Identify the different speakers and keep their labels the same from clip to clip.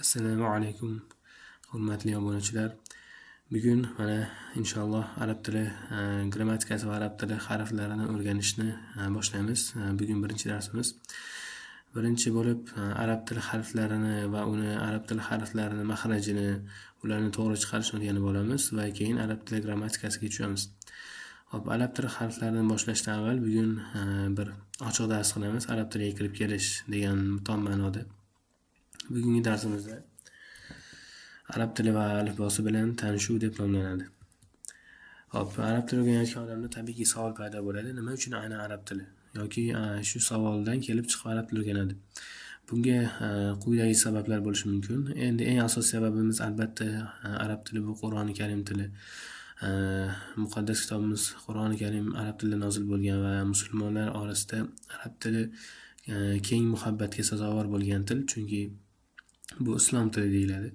Speaker 1: Assalomu alaykum, hurmatli obunachilar. Bugun mana inshaalloh arab tili grammatikasi va arab tili harflarini o'rganishni boshlaymiz. Bugun birinchi darsimiz. Birinchi bo'lib arab tili harflarini va uni arab tili harflarini mahrajini, ularni to'g'ri chiqarishni o'rganib olamiz va keyin arab tili grammatikasiga tushamiz. Xo'p, arab tili harflarini boshlashdan avval bugun bir ochiq dars qilamiz. Arab tiliga kirib kelish degan tom ma'noda. Bugungi darsimizda arab tili va alifbosi bilan tanishuv deb nomlanadi. Xo'p, arab tili o'rganayotgan odamda tabiiyki savol paydo bo'ladi. Nima uchun aynan arab tili? Yoki shu savoldan kelib chiqib arab tili o'rganadi. Bunga quyidagi sabablar bo'lishi mumkin. Endi eng asosiy sababimiz albatta arab tili bu Qur'oni Karim tili. Muqaddas kitobimiz Qur'oni Karim arab tilida nozil bo'lgan va musulmonlar orasida arab tili keng muhabbatga sazovor bo'lgan til, chunki bu islom tili deyiladi,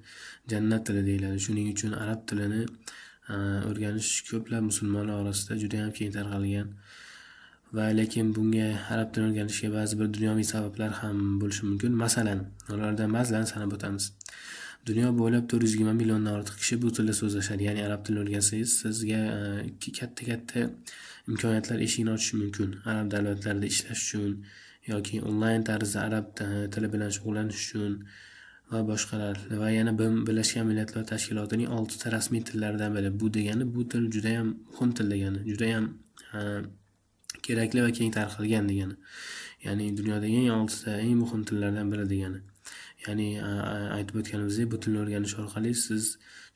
Speaker 1: jannat tili deyiladi. Shuning uchun arab tilini o'rganish ko'plab musulmonlar orasida juda ham keng tarqalgan va lekin bunga arab tilini o'rganishga ba'zi bir dunyoviy sabablar ham bo'lishi mumkin. Masalan, ulardan ba'zilarini sanab o'tamiz. Dunyo bo'ylab 420 milliondan ortiq kishi bu tilda so'zlashadi. Ya'ni arab tilini o'rgansangiz, sizga katta-katta imkoniyatlar eshigini ochishi mumkin. Arab davlatlarida ishlash uchun yoki onlayn tarzda arab tili bilan shug'ullanish uchun va boshqalar. Va yana Birlashgan Millatlar Tashkilotining 6 ta rasmiy tillaridan biri. Bu degani bu til juda ham muhim til degani, juda ham kerakli va keng tarqalgan degani. Ya'ni dunyodagi eng 6 ta eng muhim tillardan biri degani. Ya'ni aytib o'tganimizdek, bu tilni o'rganish orqali siz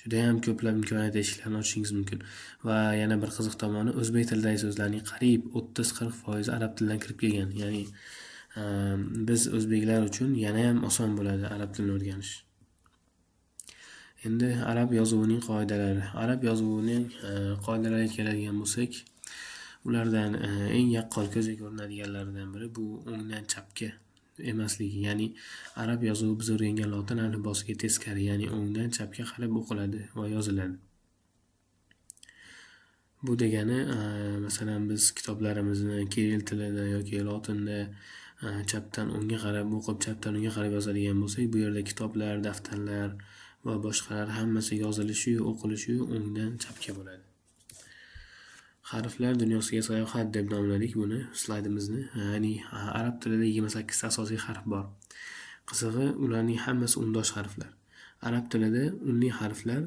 Speaker 1: juda ham ko'plab imkoniyat eshiklarini ochishingiz mumkin. Va yana bir qiziq tomoni, o'zbek tilidagi so'zlarning qariyb 30-40% arab tilidan kirib kelgan. Ya'ni biz o'zbeklar uchun yana ham oson bo'ladi arab tilini o'rganish. Endi arab yozuvining qoidalari. Arab yozuvining qoidalariga keladigan bo'lsak, ulardan eng yaqqol ko'zga ko'rinadiganlaridan biri bu o'ngdan chapga emasligi. Ya'ni arab yozuvi biz o'rgangan lotin alifbosiga teskari, ya'ni o'ngdan chapga qarab o'qiladi va yoziladi. Bu degani, masalan, biz kitoblarimizni kirill tilida yoki lotinda chapdan o'ngga qarab o'qib, chapdan o'ngga qarab yozadigan bo'lsak, bu yerda kitoblar, daftarlar va boshqalar hammasi yozilishi-yu, o'qilishi-yu o'ngdan chapga bo'ladi. Harflar dunyosiga sayohat deb nomladik buni, slaydimizni. Ya'ni arab tilida 28 ta asosiy harf bor. Qizig'i, ularning hammasi undosh harflar. Arab tilida unli harflar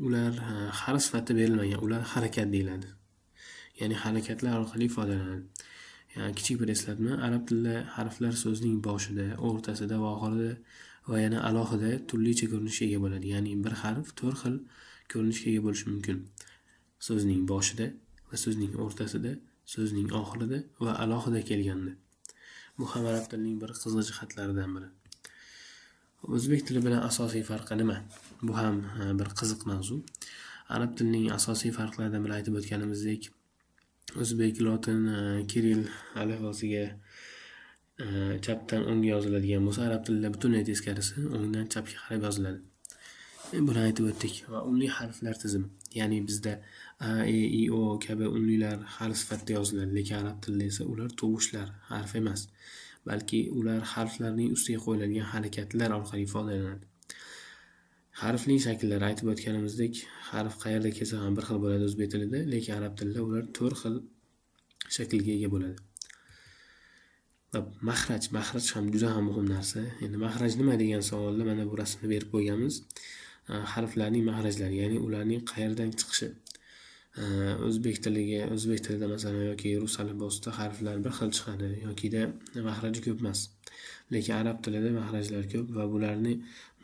Speaker 1: ular harf sifatida berilmagan, ular harakat deyiladi. Ya'ni harakatlar orqali ifodalanadi. Yani kichik bir eslatma, arab tilida harflar so'zning boshida, o'rtasida va oxirida va yana alohida turlicha ko'rinishga ega bo'ladi. Ya'ni bir harf 4 xil ko'rinishga ega bo'lishi mumkin. So'zning boshida va so'zning o'rtasida, so'zning oxirida va alohida kelganda. Bu ham arab tilining bir qiziq jihatlaridan biri. O'zbek tili bilan asosiy farqi nima? Bu ham bir qiziq mavzu. Arab tilining asosiy farqlaridan biri aytib o'tganimizdek, o'zbek, lotin, kirill alifbosiga chapdan o'ngga yoziladigan bo'lsa, arab tilida butunlay teskarisi, o'ngdan chapga qarab yoziladi. Buni aytib o'tdik. Va unli harflar tizimi. Ya'ni bizda a, e, i, o kabi unlilar harf sifatida yoziladi, lekin arab tilida esa ular tovushlar, harf emas, balki ular harflarning ustiga qo'yiladigan harakatlar orqali ifodalanadi. Harfning shakllari aytib o'tganimizdek, harf qayerda kelsa ham bir xil bo'ladi o'zbek tilida, lekin arab tilida ular 4 xil shaklga ega bo'ladi. Mahraj, mahraj ham juda ham muhim narsa. Endi mahraj nima degan savolda mana bu rasmni berib qo'yganmiz. Harflarning mahrajlari, ya'ni ularning qayerdan chiqishi. O'zbek tilida masalan yoki rus alifbosida harflar bir xil chiqadi yokida mahraji ko'p emas. Lekin arab tilida mahrajlar ko'p va bularni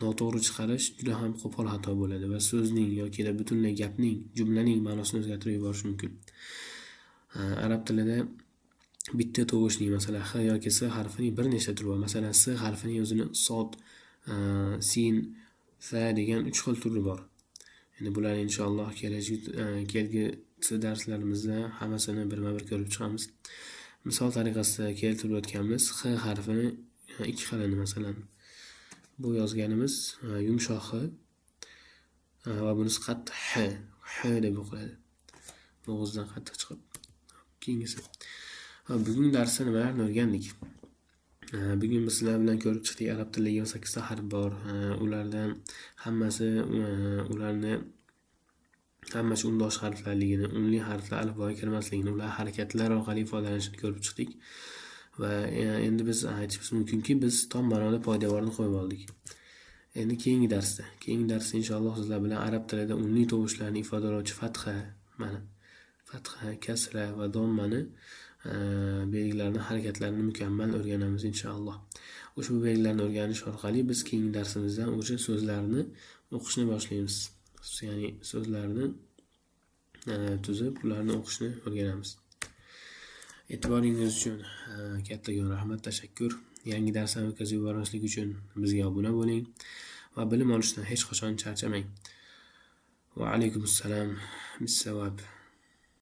Speaker 1: noto'g'ri chiqarish juda ham qo'pol xato bo'ladi va so'zning yokida butunlay gapning, jumlaning ma'nosini o'zgartirib yuborishi mumkin. Arab tilida bitta tovushning, masalan, x yoki s harfining bir nechta turi bor. Masalan, s harfining o'zini sod, sin, fa degan 3 xil turi bor. Endi bularni inshaalloh kelgusi darslarimizda hammasini birma-bir ko'rib chiqamiz. Misol tariqasida keltirib o'tganmiz. X harfini 2 xilini, masalan, bu yozganimiz yumshoq x va bunisi qattiq h, h deb o'qiladi. Bo'g'izdan qattiq chiqib. Keyingisi. Bugungi darsda nimalarni o'rgandik? Bugun biz sizlar bilan ko'rib chiqdik, arab tilida 28 ta harf bor. Ulardan hammasi, ularni hammasi undosh harflarligini, unli harflar alifboga kirmasligini, ular harakatlar orqali ifodalanishini ko'rib chiqdik. Va endi biz aytishimiz mumkinki, biz tom ma'noda poydevorni qo'yib oldik. Endi keyingi darsda inshaalloh sizlar bilan arab tilida unli tovushlarni ifodalovchi fatha, mana fatha, kasra va dommani belgilarini, harakatlarini mukammal o'rganamiz inshaalloh. Ushbu belgilarni o'rganish orqali biz keyingi darsimizdan o'sha so'zlarni o'qishni boshlaymiz. Ya'ni so'zlarni tuzib, ularni o'qishni o'rganamiz. E'tiboringiz uchun kattakon rahmat, tashakkur. Yangi darslarni o'tkazib yubormaslik uchun bizga obuna bo'ling va bilim olishdan hech qachon charchamang. Va alaykum assalom. Bissavob.